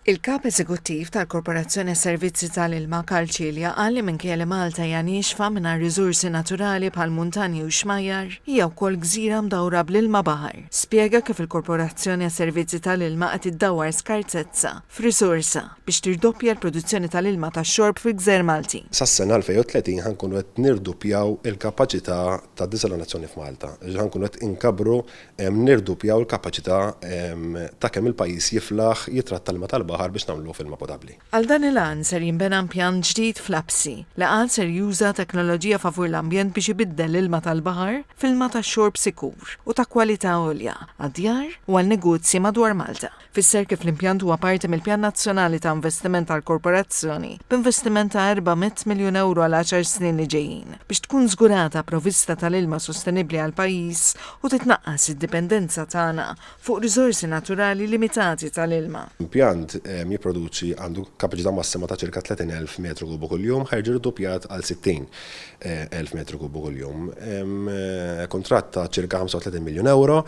Il-Kap Eżekuttiv tal-Korporazzjoni għas-Servizzi tal-Ilma, Karl Cilia, qal li minkejja li Malta hija niexfa mingħajr riżorsi naturali bħal muntanji u xmajjar, hija wkoll gżira mdawra bl-ilma baħar. Spjega kif il-Korporazzjoni għas-Servizzi tal-Ilma qed iddawwar skarsezza f'riżorsa biex tirdoppja l-produzzjoni tal-ilma tax-xorb fil-gżejjer Maltin. Sas-sena 2030 ħa nkunu qed nirduppjaw il-kapaċità ta' desalinazzjoni f'Malta. Ħa nkunu qed inkabbru nirduppjaw il-kapaċità ta' kemm il-pajjiż jiflaħ jitratta l-ilma tal-baħar biex nagħmluh f'ilma potabbli. Għal dan il-għan ser jinbena impjant ġdid f'Lapsi, li qal ser juża teknoloġija favur l-ambjent biex ibiddel l-ilma tal-baħar f'ilma tax-xorb sikur u ta' kwalità għolja għad-djar u għal negozji madwar Malta. Fisser kif l-impjant huwa parti mill-Pjan Nazzjonali ta' Investiment tal-Korporazzjoni b'investiment ta' 400 miljun ewro għal għaxar snin li ġejjin biex tkun żgurata provvista tal-ilma sostenibbli għall-pajjiż u titnaqqas id-dipendenza tagħna fuq riżorsi naturali limitati tal-ilma. L-impjant jipproduċi għandu kapaċità massima ta' ċirka 30,000 metru kubu kuljum, ħa jiġi rduppjat għal 60,000 metru kubu kuljum. Kuntratt ta' ċirka 35 miljun ewro.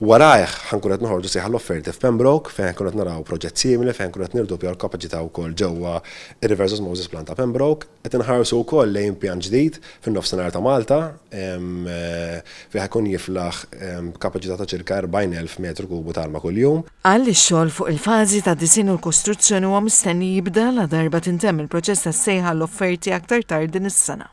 Warajh ħa nkunu qed noħorġu sejħa l-offerti f'Pembroke fejn ħa nkunu qed naraw proġett simili fejn ħa nkunu qed nirduppjaw l-kapaċità wkoll ġewwa r-Reverse Osmosis Plant ta' Pembroke. Qed inħarsu wkoll lejn impjant ġdid fin-Nofsinhar ta' Malta fejn ħa jkun jiflaħ b'kapaċità ta' ċirka 40,000 metru kubu ta' ilma kuljum. Qal li x-xogħol fuq il-fażi ta' disinn u l-kostruzzjoni huwa mistenni jibda ladarba tintemm il-proċess tas-sejħa għall-offerti aktar tard din is-sena.